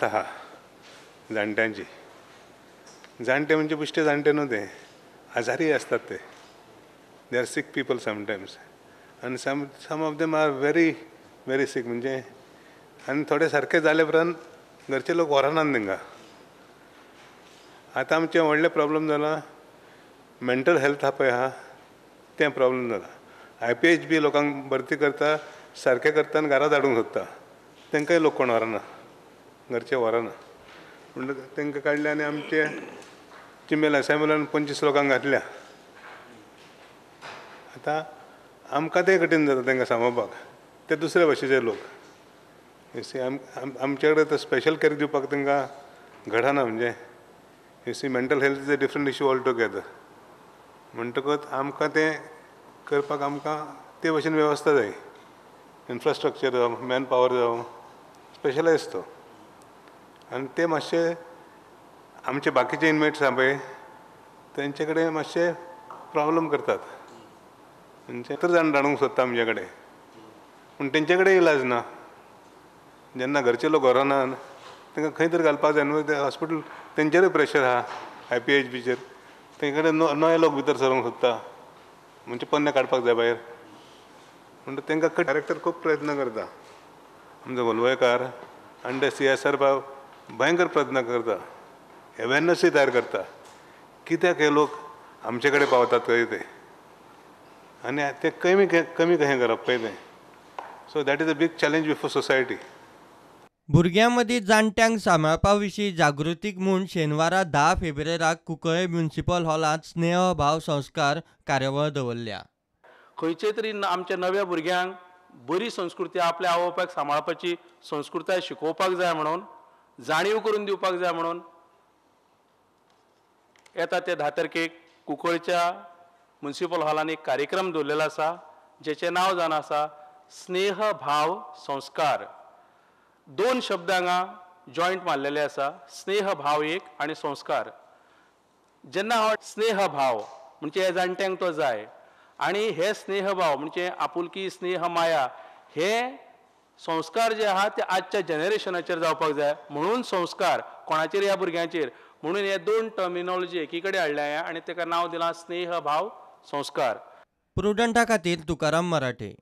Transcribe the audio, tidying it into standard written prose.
आहा जाणट्यांची. जाणटे म्हणजे बेश्टे जाणटे न्हू, ते आजारी आसतात ते. They are sick people sometimes आनी some of them are very very sick. म्हणजे आनी थोडे सारके जाले उपरांत घरचे लोक व्हरनात तांकां. आतां आमचें व्हडलें प्रॉब्लम जाला मेंटल हेल्थ आहा पळय आहा तें प्रॉब्लम जाला. IPHB लोकांक भरती करता, सारकें करता आनी घरा धाडूंक सोदता. तांकांय लोक कोण व्हरना, घरचे व्हरना. म्हणटकच तांकां काडले आनी आमचे चिंबेल एसेंबलान 25 लोकांक घातल्या. आतां आमकां तें कठीण जाता तांकां सांबाळपाक. ते दुसरे भाशेचे लोक. आमचे कडेन स्पेशल केअर दिवपाक तांकां घडना. म्हणजे you see mental health is a different issue all together. म्हणटकच आमकां तें करपाक आमकां ते भशेन वेवस्था जाय, इन्फ्रास्ट्रक्चर जावं, मॅन पावर जावं, स्पेशलायज तो. आनी ते मातशे आमचे बाकीचे इनमेट्स आहा पळय तेंचे कडेन मातशे प्रॉब्लम करतात. म्हणजे तर जाण धाडूंक सोदता आमचे कडेन, पूण तेंचे कडेन इलाज ना. जेन्ना घरचे लोक व्हरनात तांकां खंय तरी घालपाक जाय न्हू. ते हॉस्पिटल तेंचेरूय प्रेशर आहा IPHBचेर. तेंचे कडेन नवे लोक भितर सरूंक सोदता, म्हणजे पोन्ने काडपाक जाय भायर. म्हणटा तांकां डायरेक्टर खूब प्रयत्न करता. आमचो वलवयकार आनी ते CSR बाब भयंकर प्रयत्न करता, अवेरनसूय तयार करता कित्याक हे लोक आमचे कडेन पावतात खंय ते, आनी ते कमी कमी कशें करप पळय तें. So that is a big challenge before society. भुरग्यां मदीं जाणट्यांक सांबाळपा विशीं जागृतीक म्हूण शेनवारा 10 फेब्रुवाराक कुंकळ्ळे म्युनिसिपल हॉलांत स्नेह भाव संस्कार कार्यावळ दवरल्या. खंयचे तरी आमच्या नव्या भुरग्यांक बरी संस्कृती, आपल्या आवय बापायक सांबाळपाची संस्कृताय शिकोवपाक जाय म्हणून, जाणीव करून दिवपाक जाय म्हणून येता ते 10 तारखेक कुंकळच्या म्युनिसिपल हॉलान एक कार्यक्रम दवरलेलो आसा, जेचें नांव जावन आसा स्नेह भाव संस्कार. 2 शब्द हांगा जॉयंट मारलेले आसा, स्नेह भाव एक आनी संस्कार. जेन्ना हो स्नेह भाव म्हणजे ह्या जाणट्यांक तो जाय, आनी हे स्नेह भाव म्हणजे आपुलकी, स्नेह, माया, हे संस्कार जे आहा ते आजच्या जनरेशनाचेर जावपाक जाय. म्हणून संस्कार कोणाचेर, ह्या भुरग्यांचेर. म्हणून हे 2 टर्मिनॉलॉजी एकी कडेन हाडल्या आनी ताका नांव दिलां स्नेह भाव संस्कार. प्रुडंटा खातीर तुकाराम मराठे.